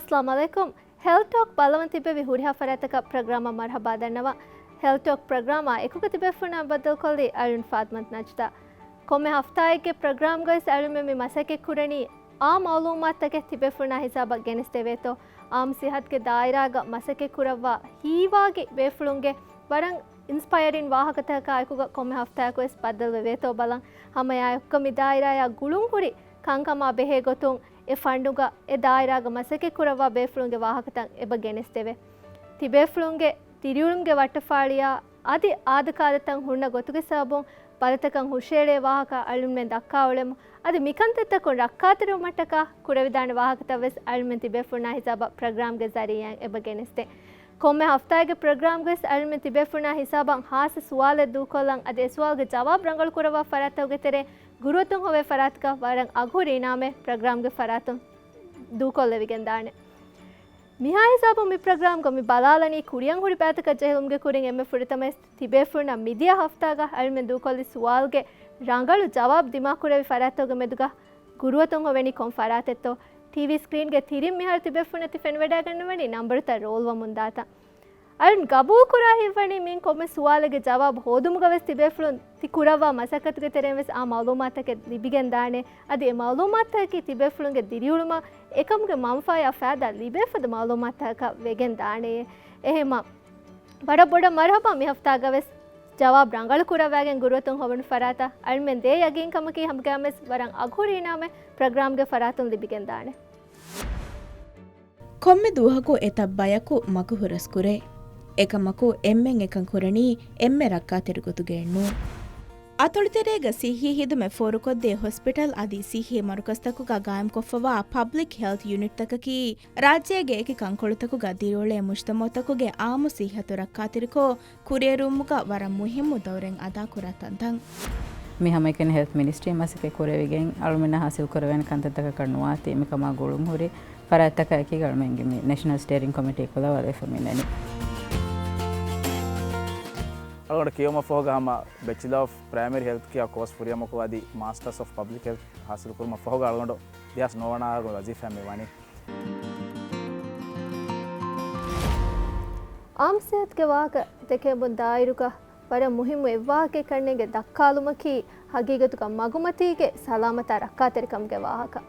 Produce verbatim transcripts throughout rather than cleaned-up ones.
އައްސަލާމު ޢަލައިކުމް. ހެލްތް ޓޯކް ބަލަމުން ތިއްބެވި ހުރިހާ ފަރާތަކަށް ޕްރޮގްރާމަށް މަރުޙަބާ ދަންނަވަން. ހެލްތް ޓޯކް ޕްރޮގްރާމާ އެކުގަ ތިބޭފުޅުންނާ ބައްދަލުކޮށްލީ އަޅުން ފާތުމަތު ނަޖްދާ. ކޮންމެ ހަފްތާއެއްގެ ޕްރޮގްރާމްގައި އަޅުމެން މި މަސައްކަތް ކުރަނީ އާ މަޢުލޫމާތުތަކެއް ތިބޭފުޅުންނާ ހިސާބަށް ގެނެސްދެވޭތޯ، އާއްމު ސިއްހަތުގެ ދާއިރާގަ މަސައްކަތް ކުރައްވާ ހީވާގި ބޭފުޅުންގެ ވަރަށް އިންސްޕަޔަރިން ވާހަކަތަކާ އެކުގަ ކޮންމެ ހަފްތާއަކުވެސް ބައްދަލުވެވޭތޯ ބަލަން. ހަމައެއާއެކުގަ މި ދާއިރާއާ ގުޅުންހުރި ކަންކަމާ ބެހޭ ގޮތުން އެ ފަންޑުގަ އެ ދާއިރާގަ މަސައްކަތް ކުރައްވާ ބޭފުޅުންގެ ވާހަކަތައް އެބަ ގެނެސްދެވޭ. ތިބޭފުޅުންގެ ދިރިއުޅުމުގެ ވައްޓަފާޅިއާ އަދި އާދަކާދަތައް ހުންނަ ގޮތުގެ ސަބަބުން ބަލިތަކަށް ހުށައެޅޭ ވާހަކަ އަޅުންމެން ދައްކާ އުޅެމުން، އަދި މިކަންތައްތަކުން ރައްކާތެރިވުމަށްޓަކާ ކުރެވިދާނެ ވާހަކަތައްވެސް އަޅުމެން ތިބޭފުޅުންނާ ހިސާބަށް ޕްރޮގްރާމްގެ ޒަރީއާއިން އެބަ ގެނެސްދޭ. ކޮންމެ ހަފްތާގެ ޕްރޮގްރާމްގަވެސް އަޅުމެން ތިބޭފުޅުންނާ ހިސާބަށް ހާއްސަ ސުވާލެއް ދޫކޮށްލަން، އަދި އެ ސުވާލުގެ ޖަވާބު ރަނގަޅު ކުރައްވާ ފަރާތްތަކުގެ ތެރެއިން ގުރުއަތުން ހޮވޭ ފަރާތަކަށް ވަރަށް އަގުހުރި އިނާމެއް ޕްރޮގްރާމްގެ ފަރާތުން ދޫކޮށްލެވިގެން ދާނެ. މިހާ ހިސާބުން މި ޕްރޮގްރާމްގަ މި ބަލާލަނީ ކުރިއަށް ހުރި ބައިތަކަށް ޖެހިލުމުގެ ކުރިން އެންމެ ފުރަތަމަވެސް ތިބޭފުޅުންނަށް މިދިޔަ ހަފްތާގަ އަޅުމެން ދޫކޮށްލި ސުވާލުގެ ރަނގަޅު ޖަވާބު ދިމާކުރެވި ފަރާތްތަކުގެ މެދުގަ ގުރުއަތުން ހޮވެނީ ކޮން ފަރާތެއްތޯ؟ ޓީވީ ސްކްރީންގެ ތިރިން މިހާރު ތިބޭފުޅުންނަށް ތި ފެނިވަޑައިގަންނަވަނީ ނަންބަރުތައް ރޯލްވަމުންދާތަން. އަޅުން ގަބޫލުކުރާ ހިތްވަނީ މިއިން ކޮންމެ ސުވާލެއްގެ ޖަވާބު ހޯދުމުގަވެސް ތިބޭފުޅުން ތި ކުރައްވާ މަސައްކަތުގެ ތެރެއިންވެސް އާ މަޢުލޫމާތުތަކެއް ލިބިގެންދާނެ. އަދި އެ މަޢުލޫމާތުތަކަކީ ތިބޭފުޅުންގެ ދިރިއުޅުމަށް އެކަމުގެ މަންފާއާ ފައިދާ ލިބޭ ފަދަ މަޢުލޫމާތުތަކަކަށް ވެގެން ދާނެޔޭ. އެހެންމަ ވަރަށް ބޮޑަށް މަރުޙަބާ މި ހަފްތާގަވެސް ޖަވާބު ރަނގަޅު ކުރައްވާގެން ގުރުއަތުން ހޮވުނު ފަރާތަށް އަޅުމެން ދޭ ޔަގީންކަމަކީ ހަމަގައިމުވެސް ވަރަށް އަގުހުރި އިނާމެއް ޕްރޮގްރާމްގެ ފަރާތުން ލިބިގެންދާނެ. ކޮންމެ ދުވަހަކު އެތައް ބަޔަކު މަގު ހުރަސްކުރޭ. އެކަމަކު އެންމެން އެކަން ކުރަނީ އެންމެ ރައްކާތެރި ގޮތުގައެއްނޫން. އަތޮޅުތެރޭގަ ސިއްހީ ހިދުމަތް ފޯރުކޮށްދޭ ހޮސްޕިޓަލް އަދި ސިއްހީ މަރުކަޒްތަކުގަ ގާއިމްކޮށްފަވާ ޕަބްލިކް ހެލްތް ޔުނިޓްތަކަކީ ރާއްޖޭގެ އެކި ކަންކޮޅުތަކުގަ ދިރިއުޅޭ މުޖްތަމަޢުތަކުގެ އާއްމު ސިއްހަތު ރައްކާތެރިކޮށް، ކުރިއެރުވުމުގަ ވަރަށް މުހިއްމު ދައުރެއް އަދާކުރާ ތަންތަން. މި ހަމައެކަނި ހެލްތް މިނިސްޓްރީ މަސައްކަތް ކުރެވިގެން، އަޅުމެންނަށް ހާސިލް ކުރެވޭނެ ކަންތައްތަކަކަށް ނުވާތީ، މިކަމާ ގުޅުންހުރި ފަރާތްތަކާ އެކީގަ އަޅުމެންގެ މި ނެޝަނަލް ސްޓޭރިން ކޮމިޓީ އެކުލަވާލައިފަ މި އިންނަނީ. އަޅުގަނޑު ކިޔެވުމަށް ފަހުގަ ހަމަ ބެޗިލަރ އޮފް ޕްރައިމަރީ ހެލްތް ކެއާ ކޯސް ފުރިހަމަކޮށް އަދި މާސްޓަރސް އޮފް ޕަބްލިކް ހެލްތް ހާސިލް ކުރުމަށް ފަހުގަ އަޅުގަނޑު ދެހާސް ނުވަ ވަނަ އަހަރުގެ ވަޒީފާ މި ވަނީ. އާއްމު ސިއްހަތުގެ ވާހަކަ ދެކެވުމުން ދާއިރުގަ ވަރަށް މުހިއްމު އެއްވާހަކައެއް ކަންނޭނގެ ދައްކާލުމަކީ، ހަގީގަތުގަ މަގުމަތީގެ ސަލާމަތާ ރައްކާތެރިކަމުގެ ވާހަކަ.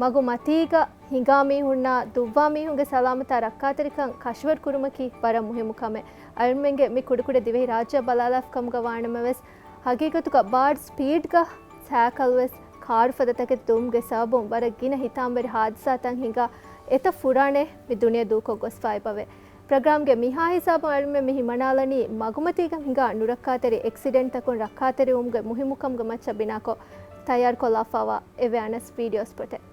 މަގުމަތީގަ ހިނގާ މީހުންނާ ދުއްވާ މީހުންގެ ސަލާމަތާ ރައްކާތެރިކަން ކަށަވަރު ކުރުމަކީ ވަރަށް މުހިއްމު ކަމެއް. އަޅުމެންގެ މި ކުޑަކުޑަ ދިވެހިރާއްޖެއަށް ބަލާލާފި ކަމުގަ ވާނަމަވެސް، ހަގީގަތުގަ ބާޑް ސްޕީޑްގަ ސައިކަލްވެސް ކާރު ފަދަ ތަކެތި ދުވުމުގެ ސަބަބުން ވަރަށް ގިނަ ހިތާމަވެރި ހާދިސާތައް ހިނގާ އެތައް ފުރާނައެއް މި ދުނިޔެ ދޫކޮށް ގޮސްފައިބަވޭ. ޕްރޮގްރާމްގެ މިހާ ހިސާބުން އަޅުމެން މި ހިމަނާލަނީ މަގުމަތީގަ ހިނގާ ނުރައްކާތެރި އެކްސިޑެންޓްތަކުން ރައްކާތެރިވުމުގެ މުހިއްމުކަމުގެ މައްޗަށް ބިނާކޮށް ތައްޔާރުކޮށްލާފައިވާ އެވެއާނެސް ވީޑިއޯ ސްޕޮޓެއް.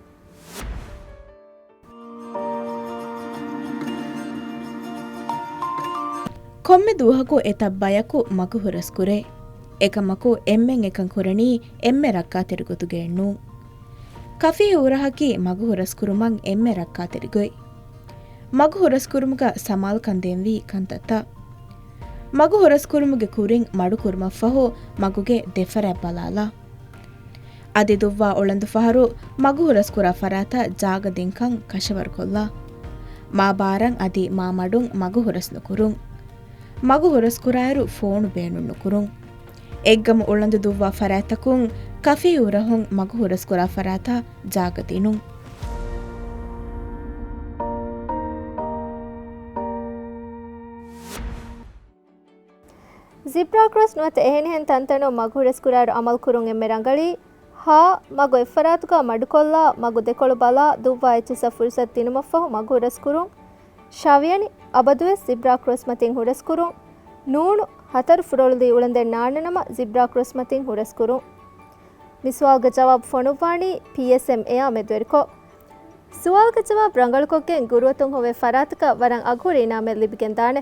ކޮންމެ ދުވަހަކު އެތައް ބަޔަކު މަގު ހުރަސްކުރޭ. އެކަމަކު އެންމެން އެކަން ކުރަނީ އެންމެ ރައްކާތެރި ގޮތުގައެއްނޫން. ކަފީ އުރަހަކީ މަގު ހުރަސްކުރުމަށް އެންމެ ރައްކާތެރި ގޮތް. މަގު ހުރަސްކުރުމުގަ ސަމާލުކަން ދޭންވީ ކަންތައްތައް. މަގު ހުރަސްކުރުމުގެ ކުރިން މަޑުކުރުމަށްފަހު މަގުގެ ދެފަރާތް ބަލާލާ. އަދި ދުއްވާ އުޅަނދު ފަހަރު މަގު ހުރަސްކުރާ ފަރާތަށް ޖާގަ ދިންކަން ކަށަވަރުކޮށްލާ. މާ ބާރަށް އަދި މާ މަޑުން މަގު ހުރަސް ނުކުރުން. މަގު ހުރަސްކުރާއިރު ފޯނު ބޭނުން ނުކުރުން. އެއްގަމު އުޅަނދު ދުއްވާ ފަރާތްތަކުން ކަފީ އުރަހުން މަގު ހުރަސްކުރާ ފަރާތަށް ޖާގަ ދިނުން. ޒިބްރާ ކްރޮސް ނުވަތަ އެހެނިހެން ތަންތަނުން މަގު ހުރަސްކުރާއިރު އަމަލު ކުރުން އެންމެ ރަނގަޅީ. ހާ، މަގު އެއްފަރާތުގަ މަޑުކޮށްލާ، މަގު ދެކޮޅު ބަލާ، ދުއްވާ އެއްޗިއްސަށް ފުރުސަތު ދިނުމަށްފަހު މަގު ހުރަސްކުރުން. ށަވިޔަނި، އަބަދުވެސް ޒިބްރާ ކްރޮސް މަތިން ހުރަސްކުރުން. ނޫނު، ހަތަރު ފުރޮޅުލީ އުޅަނދެއް ނާންނަނަމަ ޒިބްރާ ކްރޮސް މަތިން ހުރަސްކުރުން. މި ސުވާލުގެ ޖަވާބު ފޮނުއްވާނީ ޕީއެސްއެމްއޭއާ މެދުވެރިކޮށް. ސުވާލުގެ ޖަވާބު ރަނގަޅުކޮށްގެން ގުރުއަތުން ހޮވޭ ފަރާތަކަށް ވަރަށް އަގުހުރި އިނާމެއް ލިބިގެންދާނެ.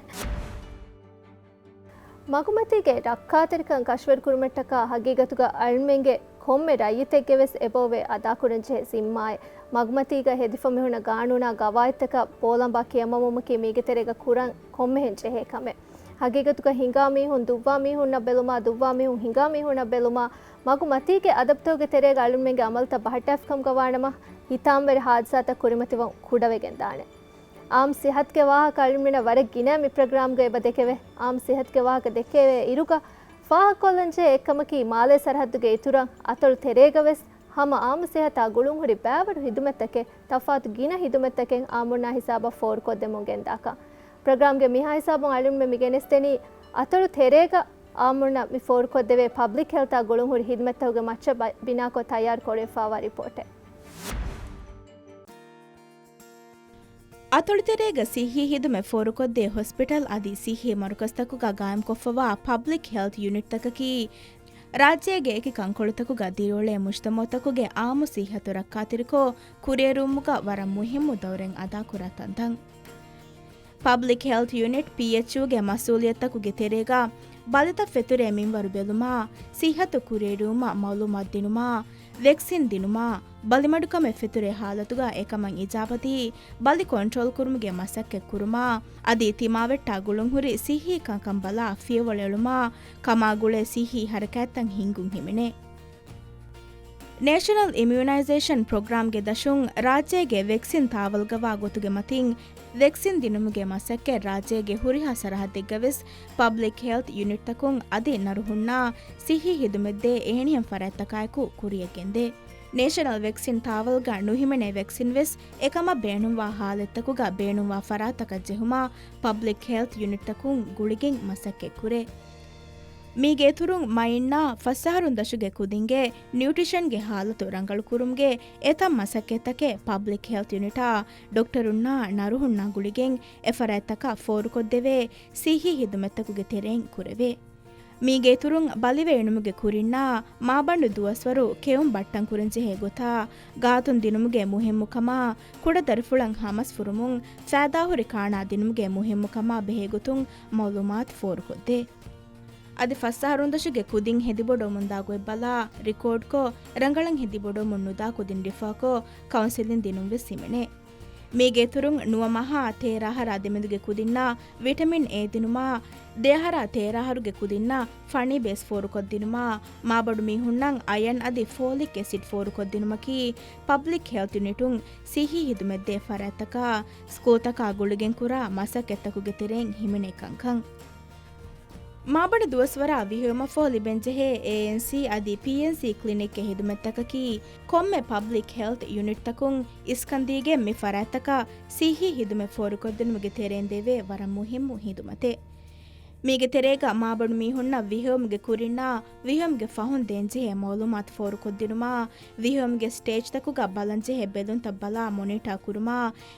މަގުމަތީގެ ރައްކާތެރިކަން ކަށަވަރުކުރުމަށްޓަކާ ހަގީގަތުގަ އަޅުމެންގެ ކޮންމެ ރައްޔިތެއްގެވެސް އެބައޮވޭ އަދާކުރަންޖެހޭ ޒިންމާއެއް. މަގުމަތީގަ ހެދިފަ މިހުންނަ ގާނޫނާ ގަވާއިދުތަކަށް ބޯލަނބާ ކިޔަމަންވުމަކީ މީގެ ތެރޭގަ ކުރަން ކޮންމެހެން ޖެހޭ ކަމެއް. ހަގީގަތުގަ ހިނގާ މީހުން ދުއްވާ މީހުންނަށް ބެލުމާ، ދުއްވާ މީހުން ހިނގާ މީހުންނަށް ބެލުމާ، މަގު މަތީގެ އަދަބުތަކުގެ ތެރޭގަ އަޅުމެންގެ އަމަލުތައް ބަހައްޓާފިކަމުގަ ވާނަމަ، ހިތާމަވެރި ހާދިސާތައް ކުރިމަތިވުން ކުޑަވެގެންދާނެ. އާއްމު ސިހަތުގެ ވާހަކަ އަޅުމެންނަށް ވަރަށް ގިނަ މި ޕްރޮގްރާމްގަ އެބަ ދެކެވޭ. އާއްމު ސިހަތުގެ ވާހަކަ ދެކެވޭ އިރުގަ ފާހަގަކޮށްލަންޖެހޭ އެއްކަމަކީ މާލޭ ސަރަހައްދުގެ އިތުރަށް އަތޮޅު ތެރޭގަ ވެސް ހަމަ އާއްމު ސިހަތާ ގުޅުންހުރި ބައިވަރު ހިދުމަތްތަކެއް، ތަފާތު ގިނަ ހިދުމަތްތަކެއް އާއްމުންނާ ހިސާބަށް ފޯރުކޮށްދެމުން ގެންދާކަން. ޕްރޮގްރާމްގެ މިހާ ހިސާބުން އަޅުމެން މި ގެނެސްދެނީ އަތޮޅު ތެރޭގަ އާއްމުންނަށް މި ފޯރުކޮށްދެވޭ ޕަބްލިކް ހެލްތާ ގުޅުންހުރި ހިދުމަތްތަކުގެ މައްޗަށް ބަ-، ބިނާކޮށް ތައްޔާރު ކުރެވިފައިވާ ރިޕޯޓެއް. އަތޮޅުތެރޭގަ ސިއްހީ ހިދުމަތް ފޯރުކޮށްދޭ ހޮސްޕިޓަލް އަދި ސިއްހީ މަރުކަޒްތަކުގަ ގާއިމްކޮށްފައިވާ ޕަބްލިކް ހެލްތް ޔުނިޓްތަކަކީ، ރާއްޖޭގެ އެކި ކަންކޮޅުތަކުގަ ދިރިއުޅޭ މުޖްތަމަޢުތަކުގެ އާއްމު ސިއްހަތު ރައްކާތެރިކޮށް ކުރިއެރުވުމުގަ ވަރަށް މުހިއްމު ދައުރެއް އަދާކުރާ ތަންތަން. ޕަބްލިކް ހެލްތް ޔުނިޓް، ޕީއެޗްޔޫގެ މަސްއޫލިއްޔަތުތަކުގެ ތެރޭގަ ބަލިތައް ފެތުރޭ މިންވަރު ބެލުމާ، ސިއްހަތު ކުރިއެރުވުމަށް މަޢުލޫމާތު ދިނުމާ، ވެކްސިން ދިނުމާ، ބަލިމަޑުކަމެއް ފެތުރޭ ހާލަތުގަ އެކަމަށް އިޖާބަދީ ބަލި ކޮންޓްރޯލް ކުރުމުގެ މަސައްކަތް ކުރުމާ، އަދި ތިމާވެއްޓާ ގުޅުންހުރި ސިއްހީ ކަންކަން ބަލާ ފިޔަވަޅު އެޅުމާ ކަމާ ގުޅޭ ސިއްހީ ހަރަކާތްތައް ހިންގުން ހިމެނޭ. ނޭޝަނަލް އިމިއުނައިޒޭޝަން ޕްރޮގްރާމްގެ ދަށުން ރާއްޖޭގެ ވެކްސިން ތާވަލްގަވާ ގޮތުގެ މަތިން ވެކްސިން ދިނުމުގެ މަސައްކަތް ރާއްޖޭގެ ހުރިހާ ސަރަހައްދެއްގަވެސް ޕަބްލިކް ހެލްތް ޔުނިޓްތަކުން އަދި ނަރުހުންނާ ސިއްހީ ހިދުމަތްދޭ އެހެނިހެން ފަރާތްތަކާއެކު ކުރިއަށް ގެންދޭ. ނޭޝަނަލް ވެކްސިން ތާވަލްގަ ނުހިމެނޭ ވެކްސިން ވެސް އެކަމަށް ބޭނުންވާ ހާލަތްތަކުގަ ބޭނުންވާ ފަރާތްތަކަށް ޖެހުމަށް ޕަބްލިކް ހެލްތް ޔުނިޓްތަކުން ގުޅިގެން މަސައްކަތް ކުރޭ. މީގެ އިތުރުން މައިންނާ ފަސް އަހަރުން ދަށުގެ ކުދިންގެ ނިއުޓްރިޝަންގެ ހާލަތު ރަނގަޅުކުރުމުގެ އެތައް މަސައްކަތްތަކެއް ޕަބްލިކް ހެލްތް ޔުނިޓާ ޑޮކްޓަރުންނާ ނަރުހުންނާ ގުޅިގެން އެ ފަރާތްތަކަށް ފޯރުކޮށްދެވޭ ސިއްހީ ހިދުމަތްތަކުގެ ތެރެއިން ކުރެވޭ. މީގެ އިތުރުން ބަލިވެ އިނުމުގެ ކުރިންނާ މާބަނޑު ދުވަސްވަރު ކެއުން ބައްޓަން ކުރަންޖެހޭ ގޮތާ، ގާތުން ދިނުމުގެ މުހިއްމުކަމާ، ކުޑަދަރިފުޅަށް ހަމަސްފުރުމުން ފައިދާހުރި ކާނާ ދިނުމުގެ މުހިއްމުކަމާ ބެހޭގޮތުން މަޢުލޫމާތު ފޯރުކޮށްދޭ. އަދި ފަސް އަހަރުން ދަށުގެ ކުދިން ހެދިބޮޑުވަމުންދާ ގޮތްބަލާ، ރިކޯޑްކޮށް، ރަނގަޅަށް ހެދިބޮޑުވަމުން ނުދާ ކުދިން ރިފާކޮށް، ކައުންސެލިން ދިނުން ވެސް ހިމެނޭ. މީގެ އިތުރުން ނުވަ މަހާ ތޭރަ އަހަރާ ދެމެދުގެ ކުދިންނަށް ވިޓަމިން އޭ ދިނުމާ، ދެ އަހަރާ ތޭރަ އަހަރުގެ ކުދިންނަށް ފަނި ބޭސް ފޯރުކޮށްދިނުމާ، މާބަނޑު މީހުންނަށް އަޔަން އަދި ފޯލިކް އެސިޑް ފޯރުކޮށްދިނުމަކީ، ޕަބްލިކް ހެލްތް ޔުނިޓުން ސިއްހީ ހިދުމަތްދޭ ފަރާތްތަކާ، ސްކޫލްތަކާ ގުޅިގެން ކުރާ މަސައްކަތްތަކުގެ ތެރެއިން ހިމެނޭ ކަންކަން. މާބަނޑު ދުވަސްވަރާ ވިހިވުމަށްފަހު ލިބެންޖެހޭ އޭއެންސީ އަދި ޕީއެންސީ ކްލިނިކްގެ ހިދުމަތްތަކަކީ، ކޮންމެ ޕަބްލިކް ހެލްތް ޔުނިޓްތަކުން އިސްކަންދީގެން މި ފަރާތްތަކަށް ސިއްހީ ހިދުމަތް ފޯރުކޮށްދިނުމުގެ ތެރެއިން ދެވޭ ވަރަށް މުހިއްމު ހިދުމަތެއް. މީގެ ތެރޭގަ މާބަނޑު މީހުންނަށް ވިހިވުމުގެ ކުރިންނާ ވިހިވުމުގެ ފަހުން ދޭންޖެހޭ މަޢުލޫމާތު ފޯރުކޮށްދިނުމާ، ވިހިވުމުގެ ސްޓޭޖްތަކުގަ ބަލަންޖެހޭ ބެލުންތައް ބަލާ މޮނިޓާ ކުރުމާ،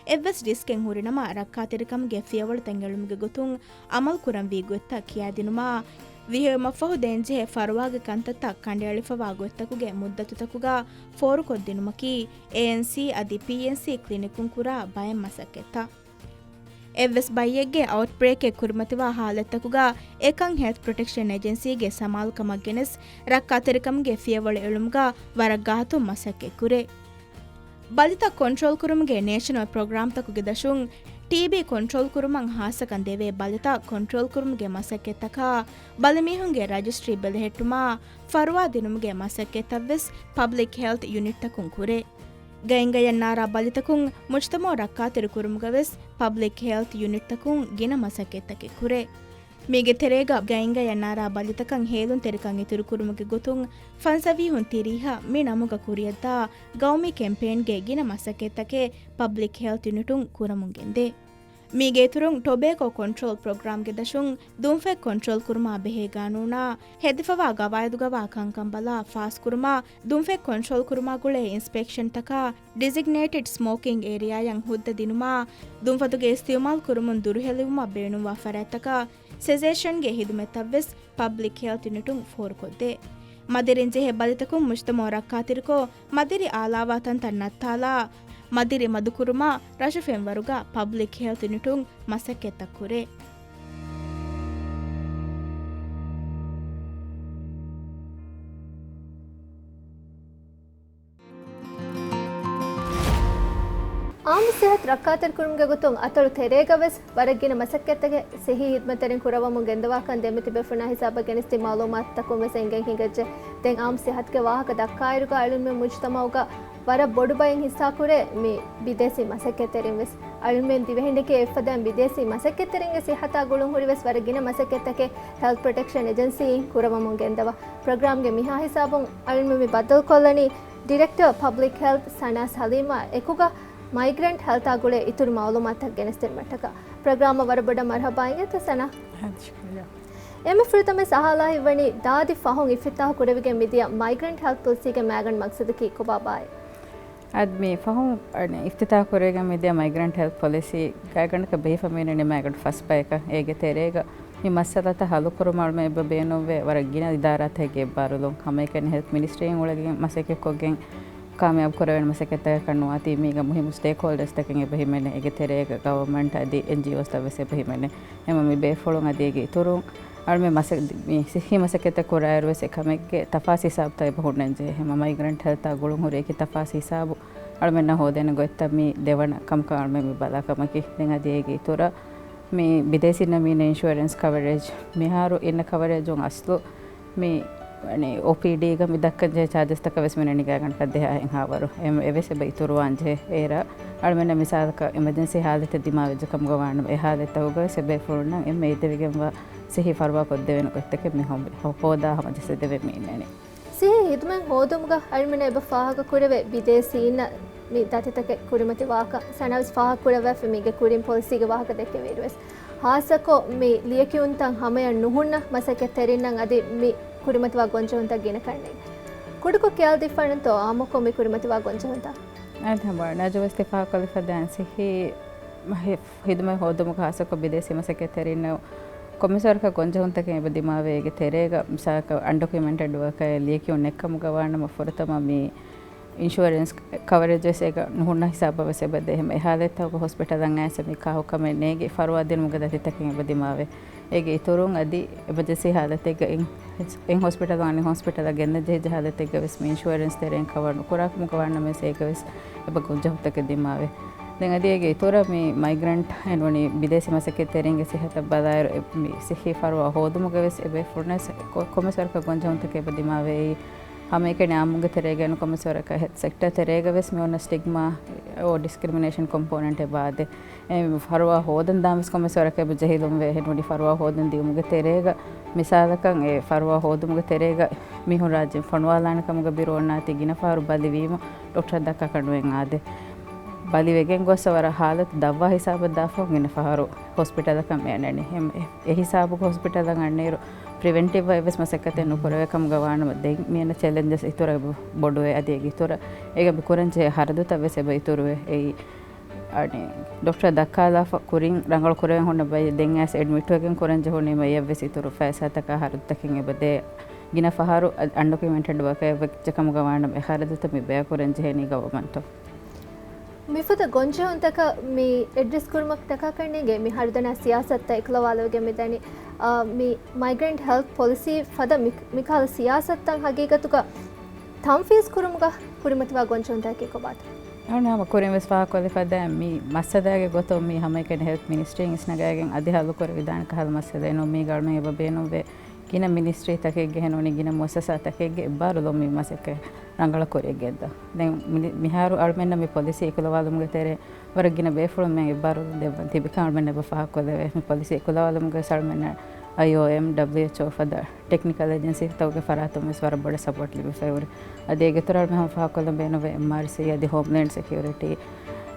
އެއްވެސް ރިސްކެއް ހުރިނަމަ ރައްކާތެރިކަމުގެ ފިޔަވަޅުތައް އެޅުމުގެ ގޮތުން އަމަލުކުރަންވީ ގޮތްތައް ކިޔާދިނުމާ، ވިހިވުމަށްފަހު ދޭންޖެހޭ ފަރުވާގެ ކަންތައްތައް ކަނޑައެޅިފައިވާ ގޮތްތަކުގެ މުއްދަތުތަކުގަ ފޯރުކޮށްދިނުމަކީ، އޭއެންސީ އަދި ޕީއެންސީ ކްލިނިކުން ކުރާ ބައެއް މަސައްކަތްތައް. އެއްވެސް ބައްޔެއްގެ އައުޓްބްރޭކެއް ކުރިމަތިވާ ހާލަތްތަކުގަ އެކަން ހެލްތް ޕްރޮޓެކްޝަން އެޖެންސީގެ ސަމާލުކަމަށް ގެނެސް، ރައްކާތެރިކަމުގެ ފިޔަވަޅު އެޅުމުގަ ވަރަށް ގާތުން މަސައްކަތް ކުރޭ. ބަލިތައް ކޮންޓްރޯލް ކުރުމުގެ ނޭޝަނަލް ޕްރޮގްރާމްތަކުގެ ދަށުން، ޓީބީ ކޮންޓްރޯލް ކުރުމަށް ހާއްސަކަން ދެވޭ ބަލިތައް ކޮންޓްރޯލް ކުރުމުގެ މަސައްކަތްތަކާ، ބަލިމީހުންގެ ރަޖިސްޓްރީ ބެލެހެއްޓުމާ، ފަރުވާ ދިނުމުގެ މަސައްކަތްތައްވެސް ޕަބްލިކް ހެލްތް ޔުނިޓްތަކުން ކުރޭ. ގައިންގަޔަށް ނާރާ ބަލިތަކުން މުޖްތަމަޢު ރައްކާތެރި ކުރުމުގަވެސް ޕަބްލިކް ހެލްތް ޔުނިޓްތަކުން ގިނަ މަސައްކަތްތަކެއް ކުރޭ. މީގެ ތެރޭގަ ގައިންގަޔަށް ނާރާ ބަލިތަކަށް ހޭލުންތެރިކަން އިތުރުކުރުމުގެ ގޮތުން ފަންސަވީހުން ތިރީހަށް މި ނަމުގަ ކުރިއަށްދާ ގައުމީ ކެމްޕޭންގެ ގިނަ މަސައްކަތްތަކެއް ޕަބްލިކް ހެލްތް ޔުނިޓުން ކުރަމުން ގެންދޭ. މީގެ އިތުރުން ޓޮބޭކޯ ކޮންޓްރޯލް ޕްރޮގްރާމްގެ ދަށުން ދުންފަތް ކޮންޓްރޯލް ކުރުމާ ބެހޭ ގާނޫނާ، ހެދިފަވާ ގަވާއިދުގަވާ ކަންކަން ބަލާ ފާސްކުރުމާ، ދުންފަތް ކޮންޓްރޯލް ކުރުމާ ގުޅޭ އިންސްޕެކްޝަންތަކާ، ޑިޒިގްނޭޓެޑް ސްމޯކިން އޭރިއާއަށް ހުއްދަ ދިނުމާ، ދުންފަތުގެ އިސްތިޢުމާލް ކުރުމުން ދުރުހެލިވުމަށް ބޭނުންވާ ފަރާތްތަކަށް ސެޖޭޝަންގެ ހިދުމަތްތައްވެސް ޕަބްލިކް ހެލްތް ޔުނިޓުން ފޯރުކޮށްދޭ. މަދިރިން ޖެހޭ ބަލިތަކުން މުޖްތަމަޢު ރައްކާތެރިކޮށް، މަދިރި އާލާވާ ތަންތަން ނައްތާލާ، މަދިރި މަދުކުރުމަށް ރަށު ފެންވަރުގަ ޕަބްލިކް ހެލްތް ޔުނިޓުން މަސައްކަތްތައް ކުރޭ. އާއްމު ސިއްހަތު ރައްކާތެރިކުރުމުގެ ގޮތުން އަތޮޅު ތެރޭގަ ވެސް ވަރަށް ގިނަ މަސައްކަތްތަކެއް ސިއްހީ ހިދުމަތްތެރިން ކުރައްވަމުން ގެންދަވާކަން ދެމެތި ބޭފުޅުންނާ ހިސާބަށް ގެނެސްދިން މަޢުލޫމާތުތަކުން ވެސް އެނގެން ހިނގައްޖެ. ދެން އާއްމު ސިއްހަތުގެ ވާހަކަ ދައްކާއިރުގަ އަޅުގަނޑުމެން މުޖުތަމަޢުގަ ވަރަށް ބޮޑު ބައެއް ހިއްސާކުރޭ މި ބިދޭސީ މަސައްކަތްތެރިން ވެސް. އަޅުމެން ދިވެހިންނަކީ އެއްފަދައިން ބިދޭސީ މަސައްކަތްތެރިންގެ ސިއްހަތާ ގުޅުން ހުރި ވެސް ވަރަށް ގިނަ މަސައްކަތްތަކެއް ހެލްތް ޕްރޮޓެކްޝަން އެޖެންސީއިން ކުރައްވަމުން ގެންދަވާ. ޕްރޮގްރާމްގެ މިހާ ހިސާބުން އަޅުމެން މި ބައްދަލުކޮށްލަނީ ޑިރެކްޓަރ ޕަބްލިކް ހެލްތް ސަނާ ސަލީމާ އެކުގަ މައިގްރެންޓް ހެލްތާ ގުޅޭ އިތުރު މައުލޫމާތުތައް ގެނެސްދިނުމަށްޓަކާ. ޕްރޮގްރާމަށް ވަރަށް ބޮޑަށް މަރުހަބާ އިނގޭތޯ ސަނާ. އާދެ، ޝުކުރިއްޔާ. އެންމެ ފުރަތަމަ އަހާލާ ހިތްވަނީ ދާދި ފަހުން އިފްތިތާހު ކުރެވިގެން މިދިޔަ މައިގްރެންޓް ހެލްތް ޕޮލިސީގެ މައިގަނޑު މަގްސަދަކީ ކޮބާބާއޭ؟ އަދި މި ފަހުން އިފްތިތާހު ކުރެވިގެން މިދިޔަ މައިގްރެންޓް ހެލްތް ޕޮލިސީ ގާތްގަނޑަކަށް ބެހިފަ މިނެނީ މައިގަނޑު ފަސް ބަޔަކަށް. އޭގެ ތެރޭގަ މި މައްސަލަތައް ހަލުކުރުމަށް އަޅުމެން އެބަ ބޭނުންވޭ ވަރަށް ގިނަ އިދާރާތަކެއްގެ އެއްބާރުލުން. ހަމައެކަނި ހެލްތް މިނިސްޓްރީން އުޅެގެން މަސައްކަތްކޮށްގެން ކާމިޔާބު ކުރެވޭނެ މަސައްކަތްތަކަކަށް ނުވާތީ މީގަ މުހިއްމު ސްޓޭކްހޯލްޑަރސްތަކެއް އެބަ ހިމެނޭ. އޭގެ ތެރޭގަ ގަވަރމަންޓް އަދި އެންޖީއޯސްތައް ވެސް އެބަ ހިމެނޭ. އެމަ މި ބޭފުޅުން އަދި އޭގެ އިތުރުން އަޅުމެން މަސަ-، މި ސިއްހީ މަސައްކަތްތައް ކުރާއިރު ވެސް އެކަމެއްގެ ތަފާސް ހިސާބުތައް އެބަ ހުންނަންޖެހޭ. ހަމަ މައިގްރެންޓް ހެލްތާ ގުޅުން ހުރި އެކި ތަފާސް ހިސާބު އަޅުމެންނަށް ހޯދޭނެ ގޮތްތައް މި ދެވަނަ ކަމަކަށް އަޅުމެން މި ބަލާ ކަމަކީ. ދެން އަދި އޭގެ އިތުރަށް މި ބިދޭސީންނަށް މި އިން އިންޝުއަރެންސް ކަވަރޭޖް މިހާރު އިންނަ ކަވަރޭޖުން އަސްލު މި، އަނެ، އޯޕީޑީގަ މި ދައްކަންޖެހޭ ޗާޖަސްތަކަށް ވެސް މިނެނީ ގާތްގަނޑަކަށް ދެހާހެއްހާވަރު. އެ-، އެވެސް އެބަ އިތުރުވާންޖެހޭ. އޭރަށް އަޅުމެންނަށް މިސާލަކަށް އެމަޖެންސީ ހާލަތެއް ދިމާވެއްޖެ ކަމުގަ ވާނަމަ، އެ ހާލަތްތަކުގަ ވެސް އެ ބޭފުޅުންނަށް އެންމެ އެދެވިގެންވާ ސިއްހީ ފަރުވާ ކޮށްދެވޭނެ ގޮތްތަކެއް މި ހޯ-، ހޯދާ ހަމަޖައްސަދެވޭ މި އިންނަނީ. ސިއްހީ ހިދުމަތް ހޯދުމުގަ އަޅުމެންނަށް އެބަ ފާހަގަ ކުރެވޭ ބިދޭސީންނަށް މި ދަތިތަކެއް ކުރިމަތިވާކަން ސަނާވެސް ފާހަގަ ކުރައްވާފަ މީގެ ކުރިން ޕޮލިސީގެ ވާހަކަ ދެއްކެވިއިރުވެސް. ހާއްސަކޮށް މި ލިޔެކިޔުންތައް ހަމަޔަށް ނުހުންނަ މަސައްކަތްތެރިންނަށް އަދި މި ކުރިމަތިވާ ގޮންޖެހުންތައް ގިނަ ކަންނޭނގެ. ކުޑަކޮށް ކިޔާލަދީފާނަންތޯ އާއްމުކޮށް މި ކުރިމަތިވާ ގޮންޖެހުންތައް؟ އާދެ، ހަމަ ނާޒު ވެސް ތި ފާހަގަކޮށްލިފަ ދާން ސިއްހީ ހި-، ހިދުމަތް ހޯދުމުގަ ހާއްސަކޮށް ބިދޭސީ މަސައްކަތްތެރިންނަށް ކޮންމެސް ވަރަކަށް ގޮންޖެހުންތަކެއް އެބަ ދިމާވޭ. އޭގެ ތެރޭގަ މިސާލަކަށް އަންޑޮކިއުމެންޓެޑް ވަކައެއް ލިޔެކިޔުން ނެއްކަމުގަ ވާނަމަ ފުރަތަމަ މި އިންޝުއަރެންސް ކަވަރޭޖް ވެސް އޭގަ ނުހުންނަ ހިސާބަށް ވެސް އެބަ ދޭ. އެހާލަތްތަކުގަ ހޮސްޕިޓަލަށް އައިސް މި ކާހު ކަމެއް ނޭގި ފަރުވާ ދިނުމުގެ ދަތިތަކެއް އެބަ ދިމާވޭ. އޭގެ އިތުރުން އަދި އެމަޖެންސީ ހާލަތެއްގަ އިން، އިން ހޮސްޕިޓަލުން އަން ހޮސްޕިޓަލަށް ގެންނަން ޖެހިއްޖެ ހާލަތެއްގަ ވެސް މި އިންޝުއަރެންސް ތެރެއިން ކަވަރ ނުކުރާކަމުގަ ވާނަމަވެސް އޭގަ ވެސް އެބަ ގޮންޖެހުންތަކެއް ދިމާވޭ. ދެން އަދި އޭގެ އިތުރަށް މި މައިގްރެންޓް އެންވަނީ ބިދޭސީ މަސައްކަތްތެރިންގެ ސިއްހަތަށް ބަލާއިރު އެ-، މި ސިއްހީ ފަރުވާ ހޯދުމުގަ ވެސް އެބޭފުޅުންނަށް ކޮ-، ކޮންމެސް ވަރަކަށް ގޮންޖެހުންތަކެއް އެބަ ދިމާވޭ. ހަމައެކަނި އާއްމުގެ ތެރޭގައި ކޮންމެސް ވަރަކަށް ހެލްތް ސެކްޓަރ ތެރޭގަ ވެސް މި އޮންނަ ސްޓިގްމާ އޯ ޑިސްކްރިމިނޭޝަން ކޮމްޕޯނެންޓް އެބަ އާދޭ. އެ ފަރުވާ ހޯދަން ދާން ވެސް ކޮންމެސް ވަރަކަށް އެބަ ޖެހިލުންވޭ. އެހެންވަނީ ފަރުވާ ހޯދަން ދިޔުމުގެ ތެރޭގަ މިސާލަކަށް އެ ފަރުވާ ހޯދުމުގެ ތެރޭގަ މީހުން ރާއްޖެއިން ފޮނުވާލާނެ ކަމުގަ ބިރު އޮންނާތީ ގިނަ ފަހަރު ބަލިވީމަ ޑޮކްޓަރ ދައްކާކަށް ނުއެއް އާދޭ. ބަލިވެގެން ގޮއްސަ ވަރަށް ހާލަތު ދަށްވާ ހިސާބަށް ދާފަ ގިނަ ފަހަރު ހޮސްޕިޓަލަކަށް މި އަންނަނީ. އެ-، އެ ހިސާބުގަ ހޮސްޕިޓަލަށް އަންނައިރު ޕްރިވެންޓިވް އެއްވެސް މަސައްކަތެއް ނުކުރެވޭ ކަމުގަ ވާނަމަ ދެން މިއަންނަ ޗެލެންޖަސް އިތުރަށް ބޮޑުވޭ. އަދި އޭގެ އިތުރަށް އޭގަ މި ކުރަންޖެހޭ ހަރަދުތައް ވެސް އެބަ އިތުރުވޭ. އެއީ އަނެއް، ޑޮކްޓަރ ދައްކާލާފަ ކުރިން ރަނގަޅު ކުރެވެން ހުންނަ ބައެއް ދެން އައިސް އެޑްމިޓްވެގެން ކުރަން ޖެހުނީމަ އެއަށްވެސް އިތުރު ފައިސާތަކާ ހަރަދުތަކެއް އެބަ ދޭ. ގިނަ ފަހަރު އަ-، އަންޑޮކިއުމެންޓެޑް ވަކައެއް ވެއްޖެ ކަމުގަ ވާނަމަ އެ ހަރަދުތައް މި ބަޔާ ކުރަން ޖެހޭނީ ގަވަމަންޓަށް. މިފަދަ ގޮންޖެހުންތަކަށް މި އެޑްރެސް ކުރުމަށް ޓަކާކަށް ނޭނގޭ މި ހަރުދަނާ ސިޔާސަތުތައް އެކުލަވާލެވިގެން މިދަނީ. އާ، މި މައިގްރެންޓް ހެލްތް ޕޮލިސީ ފަދަ މި-، މިކަހަލަ ސިޔާސަތުތައް ހަގީގަތުގަ ތަންފީޒް ކުރުމުގަ ކުރިމަތިވާ ގޮންޖެހުންތަކަކީ ކޮބާތޯ؟ އަޅުގަނޑު ހަމަ ކުރިން ވެސް ފާހަގަކޮށްލިފަ ދާން މި މައްސަލައިގެ ގޮތުން މި ހަމައެކަނި ހެލްތް މިނިސްޓްރީން އިސްނަގައިގެން އަދި ހައްލުކުރެވިދާނެ ކަހަލަ މައްސަލައެއް ނޫން. މީގަ އަޅުމެން އެބަ ބޭނުންވޭ ގިނަ މިނިސްޓްރީތަކެއްގެ އެހެންވަނީ ގިނަ މުއައްސަސާތަކެއްގެ އެއްބާރުލުން މި މަސައްކަތް ރަނގަޅަށް ކުރިއަށް ގެންދާ. ދެން މި-، މިހާރު އަޅުމެންނަށް މި ޕޮލިސީ އެކުލަވާލުމުގެ ތެރޭ ވަރަށް ގިނަ ބޭފުޅުން މި އެއްބާރުލުން ދެއްވަން ތިބިކަން އަޅުމެން އެބަ ފާހަގަކޮށްލެވޭ. މި ޕޮލިސީ އެކުލަވާލުމުގަ ވެސް އަޅުމެންނަށް އައިއޯއެމް، ޑަބްލިއުއެޗްއޯ ފަދަ ޓެކްނިކަލް އެޖެންސީތަކުގެ ފަރާތުން ވެސް ވަރަށް ބޮޑަށް ސަޕޯޓް ލިބިފައި ހުރި. އަދި އޭގެ އިތުރަށް އަޅުމެން ހަމަ ފާހަގަކޮށްލަން ބޭނުންވޭ އެމްއާރްސީ އަދި ހޯމްލޭންޑް ސެކިއުރިޓީ،